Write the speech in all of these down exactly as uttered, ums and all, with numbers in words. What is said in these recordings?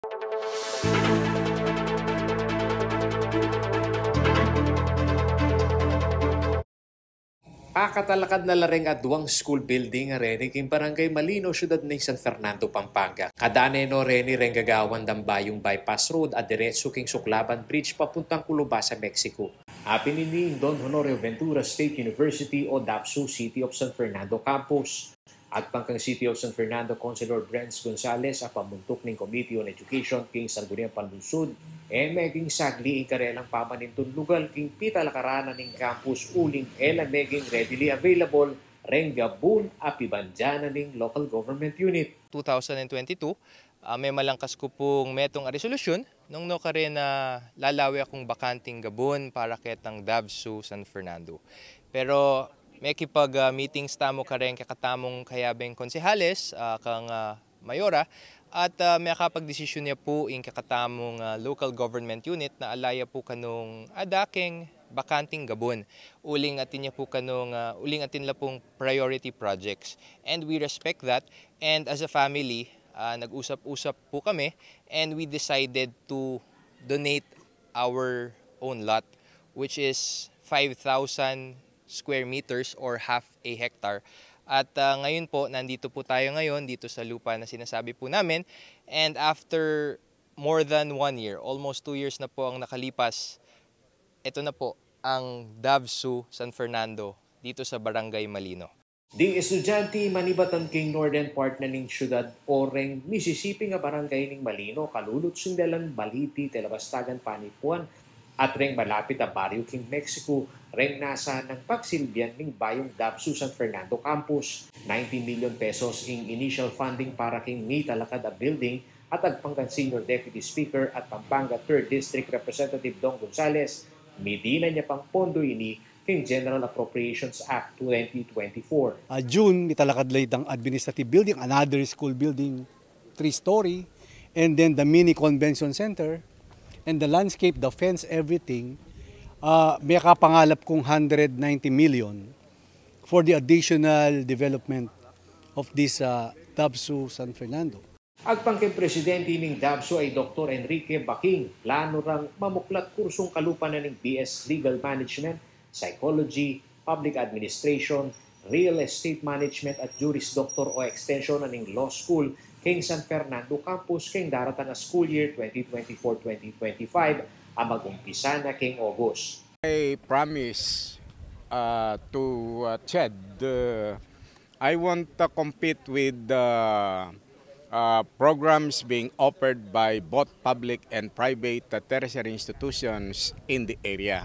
Pakatalakad na la reng aduang school building a reni king Barangay Malino, syudad ning San Fernando, Pampanga. Kadane no reni reng gagawan dang bayung bypass road a diretsu king Suklaban Bridge papuntang Culubasa, Mexico. Apin ini ning Don Honorio Ventura State University o DAVSU City of San Fernando Campus. Agpang kang City of San Fernando Councilor Brens Gonzales a pamuntuk ning Committee on Education king Sangguniang Panlungsud, e meging sagli ing karelang pamanintun lugal king pitalakaran na ning campus uling e la meging readily available reng gabun a pibandian na ning local government unit. Two thousand and twenty-two, ah, memalangkas ku pung metung a resolusyon nung nukarin a lalawe kung bakanting gabun para ketang DAVSU San Fernando. Pero mekipag, ah, meetings tamu kareng kekatamung kayabeng konsehales, ah, kang, ah, mayora, at, ah, mekapagdesisyon ya pu ing kekatamung, ah, local government unit na ala ya pu kanung adakeng bakanting gabun. Uling atin ya pu kanung, ah, uling atin la pung priority projects. And we respect that. And as a family, ah, nag-usap-usap pu kami and we decided to donate our own lot, which is five thousand square meters or half a hectare. At, ah, ngayon po, nandito po tayo ngayon dito sa lupa na sinasabi po namin. And after more than one year, almost two years na po ang nakalipas, ito na po ang DAVSU San Fernando dito sa Barangay Malino. Ding estudyante, manibatan king northern part na ning syudad o reng misisiping a barangay ning Malino, kalulutsung da lang Baliti, Talabastagan, Panipuan, at reng malapit a baryo king Mexico, reng nasa nang pagsilbian ning bayung DAVSU San Fernando Campus. Ninety million pesos ing initial funding para king mitalakad a building, at agpang kang Senior Deputy Speaker at Pampanga Third District Representative Dong Gonzales, midinan ya pang pondo ini king General Appropriations Act twenty twenty-four. Ah, June, mitalakad la itang administrative building, another school building, three-story, and then the mini convention center, and the landscape, the fence, everything. Ah, mekapangalap kung hundred ninety million for the additional development of this, ah, DAVSU San Fernando. Agpang keng presidente ning DAVSU a i Doktor Enrique Baking, plano rang mamuklat kursung kalupa na ning B S Legal Management, Psychology, Public Administration, Real Estate Management at Juris Doctor o extension na ning Law School king San Fernando Campus king daratang a school year twenty twenty-four twenty twenty-five a mag-umpisa na king August. I promise, uh, to, uh, Ched, uh, I won't, uh, compete with the, uh, programs being offered by both public and private, uh, tertiary institutions in the area.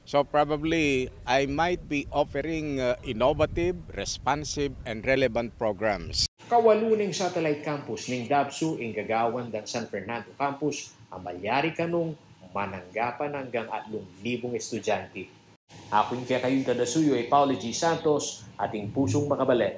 So probably I might be offering, uh, innovative, responsive, and relevant programs. Kawalu ning satellite campus ning DAVSU ing gagawan dang San Fernando Campus a malyari kanung mananggapan anggang atlung libung estudyante. Aku ing kekayung kadasuyu i Paolo G Santos, ating pusung makabalen.